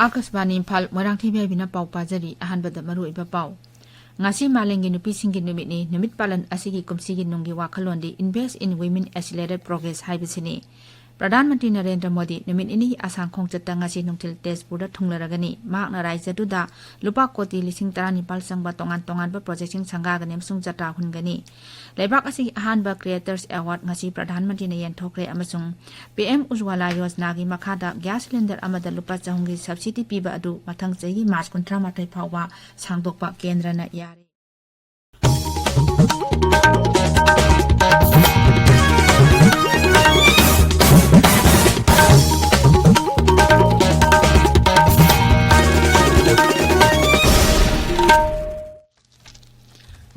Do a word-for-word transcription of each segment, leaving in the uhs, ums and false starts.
ꯑꯥꯀꯥꯁꯕꯥꯅꯤ ꯏꯝꯐꯥꯜ, ꯃꯣꯏꯔꯥꯡꯊꯣꯏꯕꯤ ꯍꯥꯏꯕꯤꯅ ꯄꯥꯎ ꯄꯥꯖꯔꯤ꯫ ꯑꯍꯥꯟꯕꯗ ꯃꯔꯨꯑꯣꯏꯕ ꯄꯥꯎ꯫ ꯉꯁꯤ ꯃꯥꯂꯦꯝꯒꯤ ꯅꯨꯄꯤꯁꯤꯡꯒꯤ ꯅꯨꯃꯤꯠꯅꯤ꯫ ꯅꯨꯃꯤꯠ ꯄꯥꯂꯟ ꯑꯁꯤꯒꯤ ꯀꯨꯝꯁꯤꯒꯤ ꯅꯨꯡꯒꯤ ꯋꯥꯈꯜꯂꯣꯟꯗꯤ Invest in Women Accelerate Progress ꯍꯥꯏꯕꯁꯤꯅꯤ꯫ ꯄ꯭ꯔꯙꯥꯟ ꯃꯟꯇ꯭ꯔꯤ ꯅꯔꯦꯟꯗ꯭ꯔ ꯃꯣꯗꯤ ꯅꯨꯃꯤꯠ ꯅꯤꯅꯤꯒꯤ ꯑꯁꯥꯝ ꯈꯣꯡꯆꯠꯇ ꯉꯁꯤ ꯅꯨꯡꯊꯤꯜ ꯇꯦꯖꯄꯨꯔꯗ ꯊꯨꯡꯂꯔꯒꯅꯤ꯫ ꯃꯍꯥꯛꯅ ꯔꯥꯖ꯭ꯌꯗꯨꯗ ꯂꯨꯄꯥ ꯀꯣꯇꯤ ꯂꯤꯁꯤꯡ ꯇꯔꯥꯅꯤꯄꯥꯜ ꯆꯪꯕ ꯇꯣꯉꯥꯟ ꯇꯣꯉꯥꯟꯕ ꯄ꯭ꯔꯣꯖꯦꯛꯁꯤꯡ ꯁꯪꯒꯥꯒꯅꯤ ꯑꯃꯁꯨꯡ ꯖꯇ꯭ꯔꯥ ꯍꯨꯟꯒꯅꯤ꯫ ꯂꯩꯕꯥꯛ ꯑꯁꯤꯒꯤ ꯑꯍꯥꯟꯕ Creators Award ꯉꯁꯤ ꯄ꯭ꯔꯙꯥꯟ ꯃꯟꯇ꯭ꯔꯤꯅ ꯌꯦꯟꯊꯣꯛꯈ꯭ꯔꯦ ꯑꯃꯁꯨꯡ ꯄꯤ ꯑꯦꯝ ꯎꯖ꯭ꯋꯥꯂꯥ ꯌꯣꯖꯅꯥꯒꯤ ꯃꯈꯥꯗ ꯒ꯭ꯌꯥꯁ ꯁꯤꯂꯤꯟꯗꯔ ꯑꯃꯗ ꯂꯨꯄꯥ ꯆꯍꯨꯝꯒꯤ subsidy ꯄꯤꯕ ꯑꯗꯨ ꯃꯊꯪ ꯆꯍꯤꯒꯤ ꯃꯥꯔꯆ ꯀꯨꯟꯊ꯭ꯔꯥ ꯃꯥꯊꯣꯏ ꯐꯥꯎꯕ ꯁꯥꯡꯗꯣꯛꯄ ꯀꯦꯟꯗ꯭ꯔꯅ ꯌꯥꯔꯦ꯫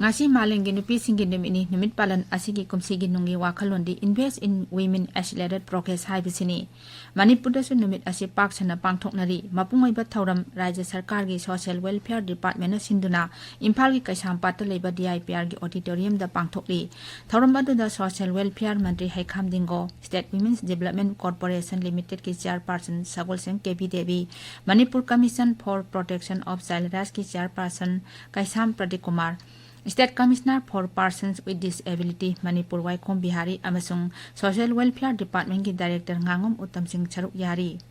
ꯉꯁꯤ ꯃꯥꯂꯦꯝꯒꯤ ꯅꯨꯄꯤꯁꯤꯡꯒꯤ ꯅꯨꯃꯤꯠꯅꯤ꯫ ꯅꯨꯃꯤꯠ ꯄꯥꯂꯟ ꯑꯁꯤꯒꯤ ꯀꯨꯝꯁꯤꯒꯤ ꯅꯨꯡꯒꯤ ꯋꯥꯈꯜꯂꯣꯟꯗꯤ Invest in Women Accelerate Progress ꯍꯥꯏꯕꯁꯤꯅꯤ꯫ ꯃꯅꯤꯄꯨꯔꯗꯁꯨ ꯅꯨꯃꯤꯠ ꯑꯁꯤ ꯄꯥꯛ ꯁꯟꯅ ꯄꯥꯡꯊꯣꯛꯅꯔꯤ꯫ ꯃꯄꯨꯡ ꯑꯣꯏꯕ ꯊꯧꯔꯝ ꯔꯥꯖ꯭ꯌ ꯁꯔꯀꯥꯔꯒꯤ Social Welfare Departmentꯅ ꯁꯤꯟꯗꯨꯅ ꯏꯝꯐꯥꯜꯒꯤ ꯀꯩꯁꯥꯝꯄꯥꯠꯇ ꯂꯩꯕ D I P Rꯒꯤ auditoriumꯗ ꯄꯥꯡꯊꯣꯛꯂꯤ꯫ ꯊꯧꯔꯝ ꯑꯗꯨꯗ Social Welfare ꯃꯟꯇ꯭ꯔꯤ Heikham Dingo, State Women's Development Corporation Limitedꯀꯤ Chairperson Sagolsem K B Devi, Manipur Commission for Protection of Child Rightsꯀꯤ Chairperson Keisham Pradeep Kumar, State Commissioner for Persons with Disability Manipur Waikhom Bihari ꯑꯃꯁꯨꯡ Social Welfare Departmentꯀꯤ Director ꯉꯥꯉꯣꯝ ꯎꯠꯇꯝ ꯁꯤꯡ ꯁꯔꯨꯛ ꯌꯥꯔꯤ꯫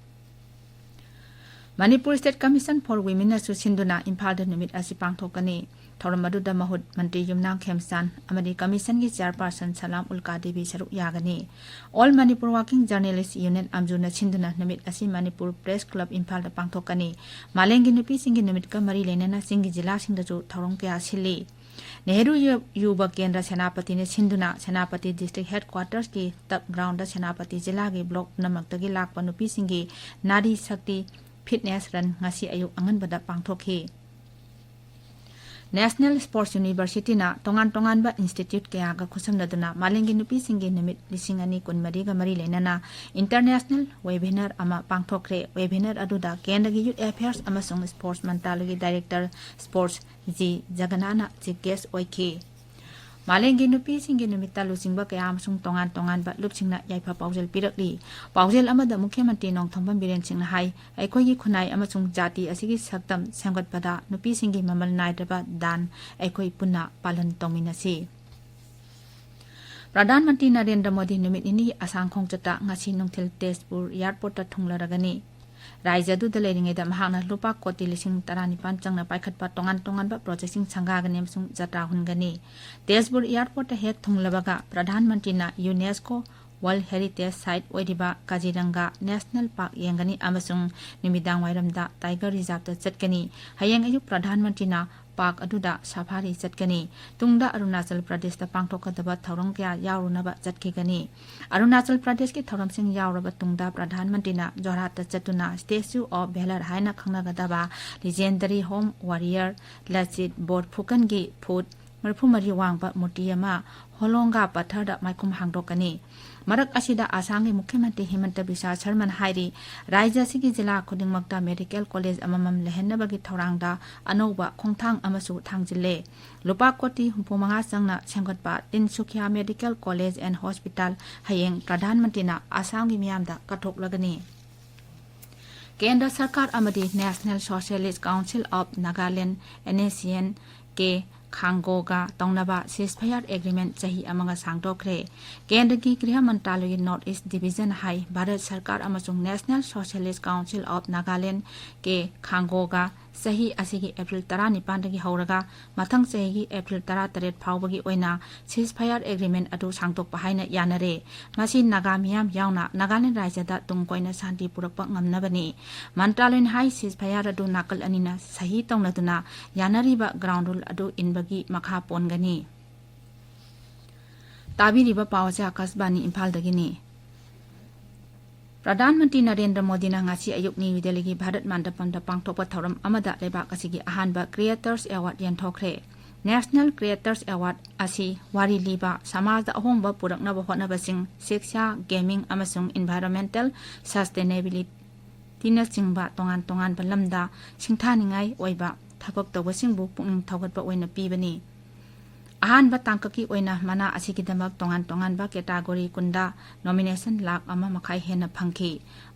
ꯃꯅꯤꯄꯨꯔ State Commission for Womenꯅꯁꯨ ꯁꯤꯟꯗꯨꯅ ꯏꯝꯐꯥꯜꯗ ꯅꯨꯃꯤꯠ ꯑꯁꯤ ꯄꯥꯡꯊꯣꯛꯀꯅꯤ꯫ ꯊꯧꯔꯝ ꯑꯗꯨꯗ ꯃꯍꯨꯠ ꯃꯟꯇ꯭ꯔꯤ ꯌꯨꯝꯅꯥꯝ ꯈꯦꯝꯆꯥꯟ ꯑꯃꯗꯤ Commissionꯒꯤ Chairperson ꯁꯂꯥꯝ ꯎꯜꯀꯥ ꯗꯦꯕꯤ ꯁꯔꯨꯛ ꯌꯥꯒꯅꯤ꯫ All Manipur Working Journalist Union, ꯑꯝꯖꯨꯅ ꯁꯤꯟꯗꯨꯅ ꯅꯨꯃꯤꯠ ꯑꯁꯤ ꯃꯅꯤꯄꯨꯔ Press Club ꯏꯝꯐꯥꯜꯗ ꯄꯥꯡꯊꯣꯛꯀꯅꯤ꯫ ꯃꯥꯂꯦꯝꯒꯤ ꯅꯨꯄꯤꯁꯤꯡꯒꯤ ꯅꯨꯃꯤꯠꯀ ꯃꯔꯤ ꯂꯩꯅꯅ ꯆꯤꯡꯒꯤ ꯖꯤꯂꯥꯁꯤꯡꯗꯁꯨ ꯊꯧꯔꯝ ꯀꯌꯥ ꯁꯤꯜꯂꯤ꯫ ꯅꯦꯍꯔꯨ ꯌꯨ-, ꯌꯨꯕ ꯀꯦꯟꯗ꯭ꯔ ꯁꯦꯅꯥꯄꯇꯤꯅ ꯁꯤꯟꯗꯨꯅ ꯁꯦꯅꯥꯄꯇꯤ District Headquartersꯀꯤ turf groundꯗ ꯁꯦꯅꯥꯄꯇꯤ ꯖꯤꯂꯥꯒꯤ block ꯄꯨꯝꯅꯃꯛꯇꯒꯤ ꯂꯥꯛꯄ ꯅꯨꯄꯤꯁꯤꯡꯒꯤ Nari Shakti Fitness Run ꯉꯁꯤ ꯑꯌꯨꯛ ꯑꯉꯟꯕꯗ ꯄꯥꯡꯊꯣꯛꯈꯤ꯫ National Sports Universityꯅ ꯇꯣꯉꯥꯟ ꯇꯣꯉꯥꯟꯕ institute ꯀꯌꯥꯒ ꯈꯨꯠꯁꯝꯅꯗꯨꯅ ꯃꯥꯂꯦꯝꯒꯤ ꯅꯨꯄꯤꯁꯤꯡꯒꯤ ꯅꯨꯃꯤꯠ ꯂꯤꯁꯤꯡ ꯑꯅꯤ ꯀꯨꯟꯃꯔꯤꯒ ꯃꯔꯤ ꯂꯩꯅꯅ international webinar ꯑꯃ ꯄꯥꯡꯊꯣꯛꯈ꯭ꯔꯦ꯫ Webinar ꯑꯗꯨꯗ ꯀꯦꯟꯗ꯭ꯔꯒꯤ Youth Affairs ꯑꯃꯁꯨꯡ Sports ꯃꯟꯇ꯭ꯔꯥꯂꯌꯒꯤ Director Sports ꯖꯤ ꯖꯒꯅꯥꯅ chief guest ꯑꯣꯏꯈꯤ꯫ ꯃꯥꯂꯦꯝꯒꯤ ꯅꯨꯄꯤꯁꯤꯡꯒꯤ ꯅꯨꯃꯤꯠꯇ ꯂꯨꯆꯤꯡꯕ ꯀꯌꯥ ꯑꯃꯁꯨꯡ ꯇꯣꯉꯥꯟ ꯇꯣꯉꯥꯟꯕ ꯂꯨꯞꯁꯤꯡꯅ ꯌꯥꯏꯐ ꯄꯥꯎꯖꯦꯜ ꯄꯤꯔꯛꯂꯤ꯫ ꯄꯥꯎꯖꯦꯜ ꯑꯃꯗ ꯃꯨꯈ꯭ꯌ ꯃꯟꯇ꯭ꯔꯤ ꯅꯣꯡꯊꯣꯝꯕꯝ ꯕꯤꯔꯦꯟ ꯁꯤꯡꯅ ꯍꯥꯏ, ꯑꯩꯈꯣꯏꯒꯤ ꯈꯨꯟꯅꯥꯏ ꯑꯃꯁꯨꯡ ꯖꯥꯇꯤ ꯑꯁꯤꯒꯤ ꯁꯛꯇꯝ ꯁꯦꯝꯒꯠꯄꯗ ꯅꯨꯄꯤꯁꯤꯡꯒꯤ ꯃꯃꯜ ꯅꯥꯏꯗ꯭ꯔꯕ ꯗꯥꯟ ꯑꯩꯈꯣꯏ ꯄꯨꯟꯅ ꯄꯥꯂꯟ ꯇꯧꯃꯤꯟꯅꯁꯤ꯫ ꯄ꯭ꯔꯙꯥꯟ ꯃꯟꯇ꯭ꯔꯤ ꯅꯔꯦꯟꯗ꯭ꯔ ꯃꯣꯗꯤ ꯅꯨꯃꯤꯠ ꯅꯤꯅꯤꯒꯤ ꯑꯁꯥꯝ ꯈꯣꯡꯆꯠꯇ ꯉꯁꯤ ꯅꯨꯡꯊꯤꯜ ꯇꯦꯖꯄꯨꯔ ꯑꯦꯌꯥꯔꯄꯣꯔꯠꯇ ꯊꯨꯡꯂꯔꯒꯅꯤ꯫ ꯔꯥꯏꯖ꯭ꯌ ꯑꯗꯨꯗ ꯂꯩꯔꯤꯉꯩꯗ ꯃꯍꯥꯛꯅ ꯂꯨꯄꯥ ꯀꯣꯇꯤ ꯂꯤꯁꯤꯡ ꯇꯔꯥꯅꯤꯄꯥꯟ ꯆꯪꯅ ꯄꯥꯏꯈꯠꯄ ꯇꯣꯉꯥꯟ ꯇꯣꯉꯥꯟꯕ ꯄ꯭ꯔꯣꯖꯦꯛꯁꯤꯡ ꯁꯪꯒꯥꯒꯅꯤ ꯑꯃꯁꯨꯡ ꯖꯇ꯭ꯔꯥ ꯍꯨꯟꯒꯅꯤ꯫ ꯇꯦꯖꯄꯨꯔ ꯑꯦꯌꯥꯔꯄꯣꯔꯠꯇ ꯍꯦꯛ ꯊꯨꯡꯂꯕꯒ ꯄ꯭ꯔꯙꯥꯟ ꯃꯟꯇ꯭ꯔꯤꯅ ꯌꯨꯅꯦꯁꯀꯣ ꯋꯥꯔꯜꯗ ꯍꯦꯔꯤꯇꯦꯖ ꯁꯥꯏꯠ ꯑꯣꯏꯔꯤꯕ ꯀꯥꯖꯤꯔꯪꯒꯥ ꯅꯦꯁꯅꯦꯜ ꯄꯥꯔꯛ ꯌꯦꯡꯒꯅꯤ ꯑꯃꯁꯨꯡ ꯅꯨꯃꯤꯗꯥꯡ ꯋꯥꯏꯔꯝꯗ ꯇꯥꯏꯒꯔ ꯔꯤꯖꯥꯔꯚꯇ ꯆꯠꯀꯅꯤ꯫ ꯍꯌꯦꯡ ꯑꯌꯨꯛ ꯄ꯭ꯔꯙꯥꯟ ꯃꯟꯇ꯭ꯔꯤꯅ ꯄꯥꯔꯛ ꯑꯗꯨꯗ ꯁꯐꯥꯔꯤ ꯆꯠꯀꯅꯤ꯫ ꯇꯨꯡꯗ ꯑꯔꯨꯅꯥꯆꯜ ꯄ꯭ꯔꯗꯦꯁꯇ ꯄꯥꯡꯊꯣꯛꯀꯗꯕ ꯊꯧꯔꯝ ꯀꯌꯥ ꯌꯥꯎꯔꯨꯅꯕ ꯆꯠꯈꯤꯒꯅꯤ꯫ ꯑꯔꯨꯅꯥꯆꯜ ꯄ꯭ꯔꯗꯦꯁꯀꯤ ꯊꯧꯔꯝꯁꯤꯡ ꯌꯥꯎꯔꯕ ꯇꯨꯡꯗ ꯄ꯭ꯔꯙꯥꯟ ꯃꯟꯇ꯭ꯔꯤꯅ ꯖꯣꯔꯍꯥꯠꯇ ꯆꯠꯇꯨꯅ ꯁ꯭ꯇꯦꯆꯨ ꯑꯣꯐ ꯚꯦꯂꯔ ꯍꯥꯏꯅ ꯈꯪꯅꯒꯗꯕ legendary home warrior Lachit ꯕꯣꯔꯐꯨꯀꯟꯒꯤ food ꯃꯔꯤꯐꯨ ꯃꯔꯤ ꯋꯥꯡꯕ ꯃꯨꯔꯇꯤ ꯑꯃ ꯍꯣꯂꯣꯡꯒꯥ ꯄꯠꯊꯔꯗ ꯃꯥꯏꯈꯨꯝ ꯍꯥꯡꯗꯣꯛꯀꯅꯤ꯫ ꯃꯔꯛ ꯑꯁꯤꯗ ꯑꯁꯥꯝꯒꯤ ꯃꯨꯈ꯭ꯌ ꯃꯟꯇ꯭ꯔꯤ ꯍꯤꯃꯟꯇ ꯕꯤꯁ꯭ꯋꯥ ꯁꯔꯃꯅ ꯍꯥꯏꯔꯤ, ꯔꯥꯏꯖ꯭ꯌ ꯑꯁꯤꯒꯤ ꯖꯤꯂꯥ ꯈꯨꯗꯤꯡꯃꯛꯇ ꯃꯦꯗꯤꯀꯦꯜ ꯀꯣꯂꯦꯖ ꯑꯃꯃꯝ ꯂꯩꯍꯟꯅꯕꯒꯤ ꯊꯧꯔꯥꯡꯗ ꯑꯅꯧꯕ ꯈꯣꯡꯊꯥꯡ ꯑꯃꯁꯨ ꯊꯥꯡꯖꯤꯜꯂꯦ꯫ ꯂꯨꯄꯥ ꯀꯣꯇꯤ ꯍꯨꯝꯐꯨ ꯃꯉꯥ ꯆꯪꯅ ꯁꯦꯝꯒꯠꯄ ꯇꯤꯟꯁꯨꯈꯤꯌꯥ ꯃꯦꯗꯤꯀꯦꯜ ꯀꯣꯂꯦꯖ ꯑꯦꯟ ꯍꯣꯁꯄꯤꯇꯥꯜ ꯍꯌꯦꯡ ꯄ꯭ꯔꯙꯥꯟ ꯃꯟꯇ꯭ꯔꯤꯅ ꯑꯁꯥꯝꯒꯤ ꯃꯤꯌꯥꯝꯗ ꯀꯠꯊꯣꯛꯂꯒꯅꯤ꯫ ꯀꯦꯟꯗ꯭ꯔ ꯁꯔꯀꯥꯔ ꯑꯃꯗꯤ National Socialist Council of Nagaland, NSCN, ꯀꯦ ꯈꯥꯡꯒꯣꯒ ꯇꯧꯅꯕ ceasefire agreement ꯆꯍꯤ ꯑꯃꯒ ꯁꯥꯡꯗꯣꯛꯈ꯭ꯔꯦ꯫ ꯀꯦꯟꯗ꯭ꯔꯒꯤ ꯒ꯭ꯔꯤꯍ ꯃꯟꯇ꯭ꯔꯥꯂꯌꯒꯤ North East Division ꯍꯥꯏ, ꯚꯥꯔꯠ ꯁꯔꯀꯥꯔ ꯑꯃꯁꯨꯡ National Socialist Council of Nagaland, ꯀꯦ ꯈꯥꯡꯒꯣꯒ ꯆꯍꯤ ꯑꯁꯤꯒꯤ ꯑꯦꯄ꯭ꯔꯤꯜ ꯇꯔꯥꯅꯤꯄꯥꯟꯗꯒꯤ ꯍꯧꯔꯒ ꯃꯊꯪ ꯆꯍꯤꯒꯤ ꯑꯦꯄ꯭ꯔꯤꯜ ꯇꯔꯥꯇꯔꯦꯠ ꯐꯥꯎꯕꯒꯤ ꯑꯣꯏꯅ ceasefire agreement ꯑꯗꯨ ꯁꯥꯡꯗꯣꯛꯄ ꯍꯥꯏꯅ ꯌꯥꯅꯔꯦ꯫ ꯃꯁꯤ ꯅꯥꯒꯥ ꯃꯤꯌꯥꯝ ꯌꯥꯎꯅ ꯅꯥꯒꯥꯂꯦꯟ ꯔꯥꯏꯖ꯭ꯌꯗ ꯇꯨꯡ ꯀꯣꯏꯅ ꯁꯥꯟꯇꯤ ꯄꯨꯔꯛꯄ ꯉꯝꯅꯕꯅꯤ꯫ ꯃꯟꯇ꯭ꯔꯥꯂꯌꯅ ꯍꯥꯏ, ceasefire ꯑꯗꯨ ꯅꯥꯀꯜ ꯑꯅꯤꯅ ꯁꯍꯤ ꯇꯧꯅꯗꯨꯅ ꯌꯥꯅꯔꯤꯕ ground rule ꯑꯗꯨ ꯏꯟꯕꯒꯤ ꯃꯈꯥ ꯄꯣꯟꯒꯅꯤ꯫ ꯇꯥꯕꯤꯔꯤꯕ ꯄꯥꯎ ꯑꯁꯤ ꯑꯥꯀꯥꯁꯕꯥꯅꯤ ꯏꯝꯐꯥꯜꯗꯒꯤꯅꯤ꯫ ꯄ꯭ꯔꯙꯥꯟ ꯃꯟꯇ꯭ꯔꯤ ꯅꯔꯦꯟꯗ꯭ꯔ ꯃꯣꯗꯤꯅ ꯉꯁꯤ ꯑꯌꯨꯛ ꯅ꯭ꯌꯨ ꯗꯦꯜꯂꯤꯒꯤ ꯚꯥꯔꯠ ꯃꯟꯗꯄꯝꯗ ꯄꯥꯡꯊꯣꯛꯄ ꯊꯧꯔꯝ ꯑꯃꯗ ꯂꯩꯕꯥꯛ ꯑꯁꯤꯒꯤ ꯑꯍꯥꯟꯕ Creators Award ꯌꯦꯟꯊꯣꯛꯈ꯭ꯔꯦ꯫ National Creators Award ꯑꯁꯤ ꯋꯥꯔꯤ ꯂꯤꯕ, ꯁꯃꯥꯖꯗ ꯑꯍꯣꯡꯕ ꯄꯨꯔꯛꯅꯕ ꯍꯣꯠꯅꯕꯁꯤꯡ, ꯁꯤꯛꯁꯥ, ꯒꯦꯃꯤꯡ ꯑꯃꯁꯨꯡ environmental sustainability ꯅꯆꯤꯡꯕ ꯇꯣꯉꯥꯟ ꯇꯣꯉꯥꯟꯕ ꯂꯝꯗ ꯁꯤꯡꯊꯥꯅꯤꯡꯉꯥꯏ ꯑꯣꯏꯕ ꯊꯕꯛ ꯇꯧꯕꯁꯤꯡꯕꯨ ꯄꯨꯛꯅꯤꯡ ꯊꯧꯒꯠꯄ ꯑꯣꯏꯅ ꯄꯤꯕꯅꯤ꯫ ꯑꯍꯥꯟꯕ ꯇꯥꯡꯀꯛꯀꯤ ꯑꯣꯏꯅ ꯃꯅꯥ ꯑꯁꯤꯒꯤꯗꯃꯛ ꯇꯣꯉꯥꯟ ꯇꯣꯉꯥꯟꯕ category ꯀꯨꯟꯗ nomination ꯂꯥꯈ ꯑꯃ ꯃꯈꯥꯏ ꯍꯦꯟꯅ ꯐꯪꯈꯤ꯫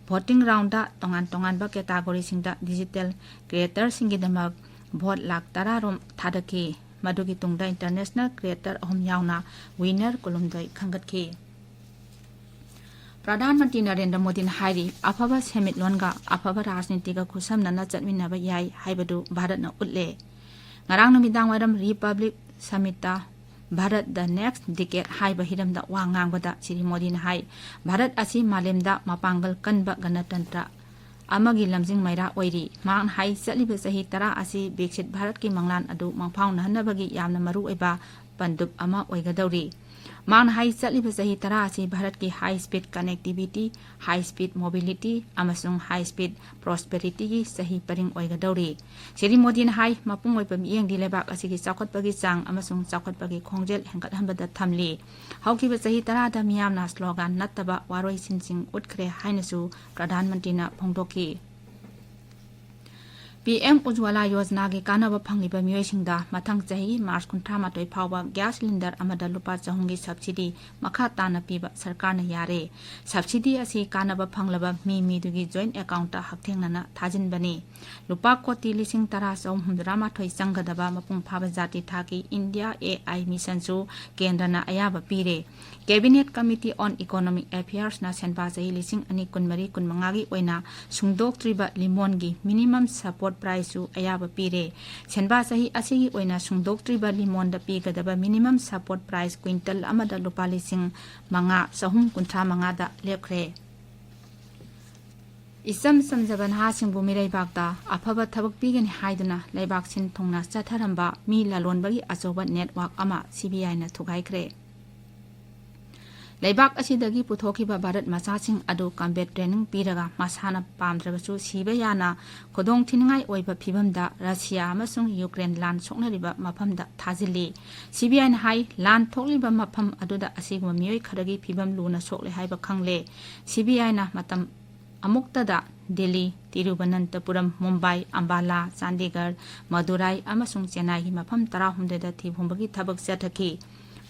Voting roundꯗ ꯇꯣꯉꯥꯟ ꯇꯣꯉꯥꯟꯕ categoryꯁꯤꯡꯗ digital creatorꯁꯤꯡꯒꯤꯗꯃꯛ vote ꯂꯥꯈ ꯇꯔꯥ ꯔꯣꯝ ꯊꯥꯗꯈꯤ꯫ ꯃꯗꯨꯒꯤ ꯇꯨꯡꯗ international creator ꯑꯍꯨꯝ ꯌꯥꯎꯅ winner ꯀꯨꯟꯍꯨꯝꯗꯣꯏ ꯈꯟꯒꯠꯈꯤ꯫ ꯄ꯭ꯔꯙꯥꯟ ꯃꯟꯇ꯭ꯔꯤ ꯅꯔꯦꯟꯗ꯭ꯔ ꯃꯣꯗꯤꯅ ꯍꯥꯏꯔꯤ, ꯑꯐꯕ ꯁꯦꯟꯃꯤꯠꯂꯣꯟꯒ ꯑꯐꯕ ꯔꯥꯖꯅꯤꯇꯤꯒ ꯈꯨꯠꯁꯝꯅꯅ ꯆꯠꯃꯤꯟꯅꯕ ꯌꯥꯏ ꯍꯥꯏꯕꯗꯨ ꯚꯥꯔꯠꯅ ꯎꯠꯂꯦ꯫ ꯉꯔꯥꯡ ꯅꯨꯃꯤꯗꯥꯡ ꯋꯥꯏꯔꯝ Republic Summitꯇ Bharat the Next Decade ꯍꯥꯏꯕ ꯍꯤꯔꯝꯗ ꯋꯥ ꯉꯥꯡꯕꯗ ꯁ꯭ꯔꯤ ꯃꯣꯗꯤꯅ ꯍꯥꯏ, ꯚꯥꯔꯠ ꯑꯁꯤ ꯃꯥꯂꯦꯝꯗ ꯃꯄꯥꯡꯒꯜ ꯀꯟꯕ ꯒꯅꯇꯟꯇ꯭ꯔ ꯑꯃꯒꯤ ꯂꯝꯖꯤꯡ ꯃꯩꯔꯥ ꯑꯣꯏꯔꯤ꯫ ꯃꯍꯥꯛꯅ ꯍꯥꯏ, ꯆꯠꯂꯤꯕ ꯆꯍꯤ ꯇꯔꯥ ꯑꯁꯤ ꯕꯤꯛꯁꯤꯠ ꯚꯥꯔꯠꯀꯤ ꯃꯪꯂꯥꯟ ꯑꯗꯨ ꯃꯪꯐꯥꯎꯅꯍꯟꯅꯕꯒꯤ ꯌꯥꯝꯅ ꯃꯔꯨꯑꯣꯏꯕ ꯄꯟꯗꯨꯞ ꯑꯃ ꯑꯣꯏꯒꯗꯧꯔꯤ꯫ ꯃꯍꯥꯛꯅ ꯍꯥꯏ, ꯆꯠꯂꯤꯕ ꯆꯍꯤ ꯇꯔꯥ ꯑꯁꯤ ꯚꯥꯔꯠꯀꯤ high speed connectivity, high speed mobility ꯑꯃꯁꯨꯡ high speed prosperityꯒꯤ ꯆꯍꯤ ꯄꯔꯤꯡ ꯑꯣꯏꯒꯗꯧꯔꯤ꯫ ꯁ꯭ꯔꯤ ꯃꯣꯗꯤꯅ ꯍꯥꯏ, ꯃꯄꯨꯡ ꯑꯣꯏꯕ ꯃꯤꯠꯌꯦꯡꯗꯤ ꯂꯩꯕꯥꯛ ꯑꯁꯤꯒꯤ ꯆꯥꯎꯈꯠꯄꯒꯤ ꯆꯥꯡ ꯑꯃꯁꯨꯡ ꯆꯥꯎꯈꯠꯄꯒꯤ ꯈꯣꯡꯖꯦꯜ ꯍꯦꯟꯒꯠꯍꯟꯕꯗ ꯊꯝꯂꯤ꯫ ꯍꯧꯈꯤꯕ ꯆꯍꯤ ꯇꯔꯥꯗ ꯃꯤꯌꯥꯝꯅ slogan ꯅꯠꯇꯕ ꯋꯥꯔꯣꯏꯁꯤꯟꯁꯤꯡ ꯎꯠꯈ꯭ꯔꯦ ꯍꯥꯏꯅꯁꯨ ꯄ꯭ꯔꯙꯥꯟ ꯃꯟꯇ꯭ꯔꯤꯅ ꯐꯣꯡꯗꯣꯛꯈꯤ꯫ ꯄꯤ ꯑꯦꯝ ꯎꯖ꯭ꯋꯥꯂꯥ ꯌꯣꯖꯅꯥꯒꯤ ꯀꯥꯟꯅꯕ ꯐꯪꯂꯤꯕ ꯃꯤꯑꯣꯏꯁꯤꯡꯗ ꯃꯊꯪ ꯆꯍꯤ ꯃꯥꯔꯆ ꯀꯨꯟꯊ꯭ꯔꯥ ꯃꯥꯊꯣꯏ ꯐꯥꯎꯕ gas cylinder ꯑꯃꯗ ꯂꯨꯄꯥ ꯆꯍꯨꯝꯒꯤ subsidy ꯃꯈꯥ ꯇꯥꯅ ꯄꯤꯕ ꯁꯔꯀꯥꯔꯅ ꯌꯥꯔꯦ꯫ Subsidy ꯑꯁꯤ ꯀꯥꯟꯅꯕ ꯐꯪꯂꯕ ꯃꯤ ꯃꯤꯗꯨꯒꯤ joint accountꯇ ꯍꯛꯊꯦꯡꯅꯅ ꯊꯥꯖꯤꯟꯕꯅꯤ꯫ ꯂꯨꯄꯥ ꯀꯣꯇꯤ ꯂꯤꯁꯤꯡ ꯇꯔꯥ ꯆꯍꯨꯝ ꯍꯨꯝꯗ꯭ꯔꯥ ꯃꯥꯊꯣꯏ ꯆꯪꯒꯗꯕ ꯃꯄꯨꯡ ꯐꯥꯕ ꯖꯥꯇꯤ ꯊꯥꯛꯀꯤ India A I missionꯁꯨ ꯀꯦꯟꯗ꯭ꯔꯅ ꯑꯌꯥꯕ ꯄꯤꯔꯦ꯫ Cabinet Committee on Economic Affairsꯅ ꯁꯦꯟꯄꯥ ꯆꯍꯤ ꯂꯤꯁꯤꯡ ꯑꯅꯤ ꯀꯨꯟꯃꯔꯤ ꯀꯨꯟꯃꯉꯥꯒꯤ ꯑꯣꯏꯅ ꯁꯨꯡꯗꯣꯛꯇ꯭ꯔꯤꯕ ꯂꯤꯃꯣꯟꯒꯤ minimum support priceꯁꯨ ꯑꯌꯥꯕ ꯄꯤꯔꯦ꯫ ꯁꯦꯟꯄꯥ ꯆꯍꯤ ꯑꯁꯤꯒꯤ ꯑꯣꯏꯅ ꯁꯨꯡꯗꯣꯛꯇ꯭ꯔꯤꯕ ꯂꯤꯃꯣꯟꯗ ꯄꯤꯒꯗꯕ minimum support price quintal ꯑꯃꯗ ꯂꯨꯄꯥ ꯂꯤꯁꯤꯡ ꯃꯉꯥ ꯆꯍꯨꯝ ꯀꯨꯟꯊ꯭ꯔꯥ ꯃꯉꯥꯗ ꯂꯦꯞꯈ꯭ꯔꯦ꯫ ꯏꯆꯝ ꯆꯝꯖꯕ ꯅꯍꯥꯁꯤꯡꯕꯨ ꯃꯤꯔꯩꯕꯥꯛꯇ ꯑꯐꯕ ꯊꯕꯛ ꯄꯤꯒꯅꯤ ꯍꯥꯏꯗꯨꯅ ꯂꯩꯕꯥꯛ ꯁꯤꯟ ꯊꯨꯡꯅ ꯆꯠꯊꯔꯝꯕ ꯃꯤ ꯂꯂꯣꯟꯕꯒꯤ ꯑꯆꯧꯕ network ꯑꯃ C B Iꯅ ꯊꯨꯒꯥꯏꯈ꯭ꯔꯦ꯫ ꯂꯩꯕꯥꯛ ꯑꯁꯤꯗꯒꯤ ꯄꯨꯊꯣꯛꯈꯤꯕ ꯚꯥꯔꯠ ꯃꯆꯥꯁꯤꯡ ꯑꯗꯨ combat training ꯄꯤꯔꯒ ꯃꯁꯥꯅ ꯄꯥꯝꯗ꯭ꯔꯕꯁꯨ ꯁꯤꯕ ꯌꯥꯅ ꯈꯨꯗꯣꯡ ꯊꯤꯅꯤꯡꯉꯥꯏ ꯑꯣꯏꯕ ꯐꯤꯚꯝꯗ ꯔꯁꯤꯌꯥ ꯑꯃꯁꯨꯡ ꯌꯨꯀ꯭ꯔꯦꯟ ꯂꯥꯟ ꯁꯣꯛꯅꯔꯤꯕ ꯃꯐꯝꯗ ꯊꯥꯖꯤꯜꯂꯤ꯫ C B Iꯅ ꯍꯥꯏ, ꯂꯥꯟ ꯊꯣꯛꯂꯤꯕ ꯃꯐꯝ ꯑꯗꯨꯗ ꯑꯁꯤꯒꯨꯝꯕ ꯃꯤꯑꯣꯏ ꯈꯔꯒꯤ ꯐꯤꯚꯝ ꯂꯨꯅ ꯁꯣꯛꯂꯦ ꯍꯥꯏꯕ ꯈꯪꯂꯦ꯫ C B Iꯅ ꯃꯇꯝ ꯑꯃꯨꯛꯇꯗ ꯗꯤꯜꯂꯤ, ꯇꯤꯔꯨꯕꯅꯟꯇꯄꯨꯔꯝ, ꯃꯨꯝꯕꯥꯏ, ꯑꯝꯕꯥꯂꯥ, ꯆꯥꯟꯗꯤꯒꯔ, ꯃꯗꯨꯔꯥꯏ ꯑꯃꯁꯨꯡ ꯆꯦꯟꯅꯥꯏꯒꯤ ꯃꯐꯝ ꯇꯔꯥꯍꯨꯝꯗꯣꯏꯗ ꯊꯤꯍꯨꯝꯕꯒꯤ ꯊꯕꯛ ꯆꯠꯊꯈꯤ꯫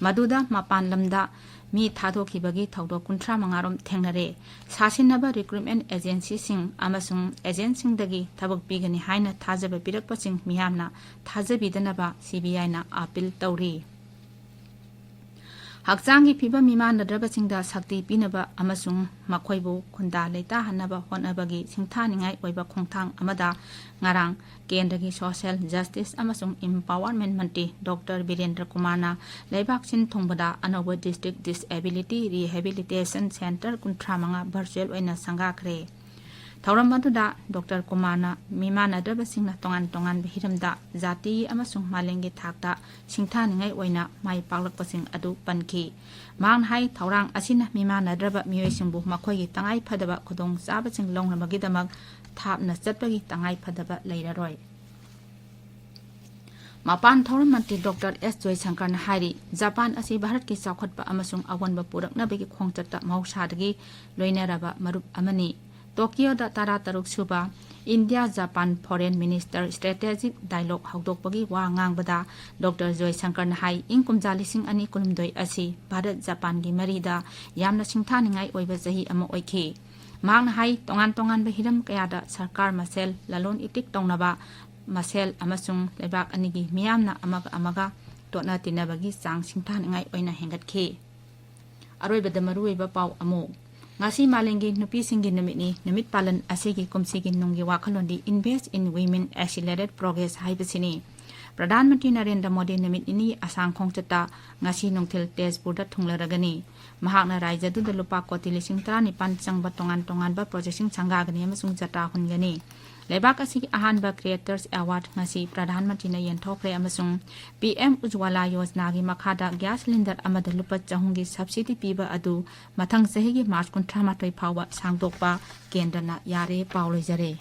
ꯃꯗꯨꯗ ꯃꯄꯥꯟ ꯂꯝꯗ ꯃꯤ ꯊꯥꯗꯣꯛꯈꯤꯕꯒꯤ ꯊꯧꯗꯣꯛ ꯀꯨꯟꯊ꯭ꯔꯥ ꯃꯉꯥ ꯔꯣꯝ ꯊꯦꯡꯅꯔꯦ꯫ ꯁꯥꯁꯤꯟꯅꯕ ꯔꯤꯀ꯭ꯔꯨꯠꯃꯦꯟ ꯑꯦꯖꯦꯟꯁꯤꯁꯤꯡ ꯑꯃꯁꯨꯡ ꯑꯦꯖꯦꯟꯁꯤꯡꯗꯒꯤ ꯊꯕꯛ ꯄꯤꯒꯅꯤ ꯍꯥꯏꯅ ꯊꯥꯖꯕ ꯄꯤꯔꯛꯄꯁꯤꯡ ꯃꯤꯌꯥꯝꯅ ꯊꯥꯖꯕꯤꯗꯅꯕ ꯁꯤ ꯕꯤ ꯑꯥꯏꯅ ꯑꯥꯄꯤꯜ ꯇꯧꯔꯤ꯫ ꯍꯛꯆꯥꯡꯒꯤ ꯐꯤꯕꯝ ꯃꯤꯃꯥꯟꯅꯗ꯭ꯔꯕꯁꯤꯡꯗ ꯁꯛꯇꯤ ꯄꯤꯅꯕ ꯑꯃꯁꯨꯡ ꯃꯈꯣꯏꯕꯨ ꯈꯨꯟꯗꯥ ꯂꯩꯇꯥꯍꯟꯅꯕ ꯍꯣꯠꯅꯕꯒꯤ ꯁꯤꯡꯊꯥꯅꯤꯡꯉꯥꯏ ꯑꯣꯏꯕ ꯈꯣꯡꯊꯥꯡ ꯑꯃꯗ ꯉꯔꯥꯡ ꯀꯦꯟꯗ꯭ꯔꯒꯤ ꯁꯣꯁꯤꯌꯦꯜ ꯖꯁꯇꯤꯁ ꯑꯃꯁꯨꯡ ꯏꯝꯄꯥꯋꯔꯃꯦꯟ ꯃꯟꯇ꯭ꯔꯤ ꯗꯣꯛꯇꯔ ꯕꯤꯔꯦꯟꯗ꯭ꯔ ꯀꯨꯃꯥꯔꯅ ꯂꯩꯕꯥꯛ ꯁꯤꯟ ꯊꯨꯡꯕꯗ ꯑꯅꯧꯕ ꯗꯤꯁꯇ꯭ꯔꯤꯛ ꯗꯤꯁꯑꯦꯕꯤꯂꯤꯇꯤ ꯔꯤꯍꯦꯕꯤꯂꯤꯇꯦꯁꯟ ꯁꯦꯟꯇꯔ ꯀꯨꯟꯊ꯭ꯔꯥ ꯃꯉꯥ ꯚꯔꯆꯨꯋꯦꯜ ꯑꯣꯏꯅ ꯁꯪꯒꯥꯈ꯭ꯔꯦ꯫ ꯊꯧꯔꯝ ꯑꯗꯨꯗ ꯗꯣꯛꯇꯔ ꯀꯨꯃꯥꯔꯅ ꯃꯤꯃꯥꯟꯅꯗ꯭ꯔꯕꯁꯤꯡꯅ ꯇꯣꯉꯥꯟ ꯇꯣꯉꯥꯟꯕ ꯍꯤꯔꯝꯗ ꯖꯥꯇꯤ ꯑꯃꯁꯨꯡ ꯃꯥꯂꯦꯝꯒꯤ ꯊꯥꯛꯇ ꯁꯤꯡꯊꯥꯅꯤꯡꯉꯥꯏ ꯑꯣꯏꯅ ꯃꯥꯏ ꯄꯥꯛꯂꯛꯄꯁꯤꯡ ꯑꯗꯨ ꯄꯟꯈꯤ꯫ ꯃꯍꯥꯛꯅ ꯍꯥꯏ, ꯊꯧꯔꯥꯡ ꯑꯁꯤꯅ ꯃꯤꯃꯥꯟꯅꯗ꯭ꯔꯕ ꯃꯤꯑꯣꯏꯁꯤꯡꯕꯨ ꯃꯈꯣꯏꯒꯤ ꯇꯉꯥꯏ ꯐꯗꯕ ꯈꯨꯗꯣꯡꯆꯥꯕꯁꯤꯡ ꯂꯧꯅꯕꯒꯤꯗꯃꯛ ꯊꯥꯞꯅ ꯆꯠꯄꯒꯤ ꯇꯉꯥꯏ ꯐꯗꯕ ꯂꯩꯔꯔꯣꯏ꯫ ꯃꯄꯥꯟ ꯊꯧꯔꯝ ꯃꯟꯇ꯭ꯔꯤ ꯗꯣꯛꯇꯔ ꯑꯦꯁ ꯖꯣꯏꯁꯪꯀꯔꯅ ꯍꯥꯏꯔꯤ, ꯖꯄꯥꯟ ꯑꯁꯤ ꯚꯥꯔꯠꯀꯤ ꯆꯥꯎꯈꯠꯄ ꯑꯃꯁꯨꯡ ꯑꯑꯣꯟꯕ ꯄꯨꯔꯛꯅꯕꯒꯤ ꯈꯣꯡꯆꯠꯇ ꯃꯍꯧꯁꯥꯗꯒꯤ ꯂꯣꯏꯅꯔꯕ ꯃꯔꯨꯞ ꯑꯃꯅꯤ꯫ ꯇꯣꯀꯤꯌꯣꯗ ꯇꯔꯥꯇꯔꯨꯛ ꯁꯨꯕ India Japan foreign minister strategic dialogue ꯍꯧꯗꯣꯛꯄꯒꯤ ꯋꯥ ꯉꯥꯡꯕꯗ ꯗꯣꯛꯇꯔ ꯖꯣꯏꯁꯪꯀꯔꯅ ꯍꯥꯏ, ꯏꯪ ꯀꯨꯝꯖꯥ ꯂꯤꯁꯤꯡ ꯑꯅꯤ ꯀꯨꯟꯍꯨꯝꯗꯣꯏ ꯑꯁꯤ ꯚꯥꯔꯠ ꯖꯄꯥꯟꯒꯤ ꯃꯔꯤꯗ ꯌꯥꯝꯅ ꯁꯤꯡꯊꯥꯅꯤꯡꯉꯥꯏ ꯑꯣꯏꯕ ꯆꯍꯤ ꯑꯃ ꯑꯣꯏꯈꯤ꯫ ꯃꯍꯥꯛꯅ ꯍꯥꯏ, ꯇꯣꯉꯥꯟ ꯇꯣꯉꯥꯟꯕ ꯍꯤꯔꯝ ꯀꯌꯥꯗ ꯁꯔꯀꯥꯔ ꯃꯁꯦꯜ ꯂꯂꯣꯟ ꯏꯇꯤꯛ ꯇꯧꯅꯕ ꯃꯁꯦꯜ ꯑꯃꯁꯨꯡ ꯂꯩꯕꯥꯛ ꯑꯅꯤꯒꯤ ꯃꯤꯌꯥꯝꯅ ꯑꯃꯒ ꯑꯃꯒ ꯇꯣꯠꯅ ꯇꯤꯟꯅꯕꯒꯤ ꯆꯥꯡ ꯁꯤꯡꯊꯥꯅꯤꯡꯉꯥꯏ ꯑꯣꯏꯅ ꯍꯦꯟꯒꯠꯈꯤ꯫ ꯑꯔꯣꯏꯕꯗ ꯃꯔꯨꯑꯣꯏꯕ ꯄꯥꯎ ꯑꯃꯨꯛ꯫ ꯉꯁꯤ ꯃꯥꯂꯦꯝꯒꯤ ꯅꯨꯄꯤꯁꯤꯡꯒꯤ ꯅꯨꯃꯤꯠꯅꯤ꯫ ꯅꯨꯃꯤꯠ ꯄꯥꯂꯟ ꯑꯁꯤꯒꯤ ꯀꯨꯝꯁꯤꯒꯤ ꯅꯨꯡꯒꯤ ꯋꯥꯈꯜꯂꯣꯟꯗꯤ Invest in Women, Accelerate Progress ꯍꯥꯏꯕꯁꯤꯅꯤ꯫ ꯄ꯭ꯔꯙꯥꯟ ꯃꯟꯇ꯭ꯔꯤ ꯅꯔꯦꯟꯗ꯭ꯔ ꯃꯣꯗꯤ ꯅꯨꯃꯤꯠ ꯅꯤꯅꯤ ꯑꯁꯥꯝ ꯈꯣꯡꯆꯠꯇ ꯉꯁꯤ ꯅꯨꯡꯊꯤꯜ ꯇꯦꯖꯄꯨꯔꯗ ꯊꯨꯡꯂꯔꯒꯅꯤ꯫ ꯃꯍꯥꯛꯅ ꯔꯥꯖ꯭ꯌꯗꯨꯗ ꯂꯨꯄꯥ ꯀꯣꯇꯤ ꯂꯤꯁꯤꯡ ꯇꯔꯥꯅꯤꯄꯥꯟ ꯆꯪꯕ ꯇꯣꯉꯥꯟ ꯇꯣꯉꯥꯟꯕ ꯄ꯭ꯔꯣꯖꯦꯛꯁꯤꯡ ꯁꯪꯒꯥꯒꯅꯤ ꯑꯃꯁꯨꯡ ꯖꯇ꯭ꯔꯥ ꯍꯨꯟꯒꯅꯤ꯫ ꯂꯩꯕꯥꯛ ꯑꯁꯤꯒꯤ ꯑꯍꯥꯟꯕ Creators Award ꯉꯁꯤ ꯄ꯭ꯔꯙꯥꯟ ꯃꯟꯇ꯭ꯔꯤꯅ ꯌꯦꯟꯊꯣꯛꯈ꯭ꯔꯦ ꯑꯃꯁꯨꯡ ꯄꯤ ꯑꯦꯝ ꯎꯖ꯭ꯋꯥꯂꯥ ꯌꯣꯖꯅꯥꯒꯤ ꯃꯈꯥꯗ ꯒ꯭ꯌꯥꯁ ꯁꯤꯂꯤꯟꯗꯔ ꯑꯃꯗ ꯂꯨꯄꯥ ꯆꯍꯨꯝꯒꯤ ꯁꯕꯁꯤꯗꯤ ꯄꯤꯕ ꯑꯗꯨ ꯃꯊꯪ ꯆꯍꯤꯒꯤ ꯃꯥꯔꯆ ꯀꯨꯟꯊ꯭ꯔꯥ ꯃꯥꯊꯣꯏ ꯐꯥꯎꯕ ꯁꯥꯡꯗꯣꯛꯄ ꯀꯦꯟꯗ꯭ꯔꯅ ꯌꯥꯔꯦ꯫ ꯄꯥꯎ ꯂꯣꯏꯖꯔꯦ꯫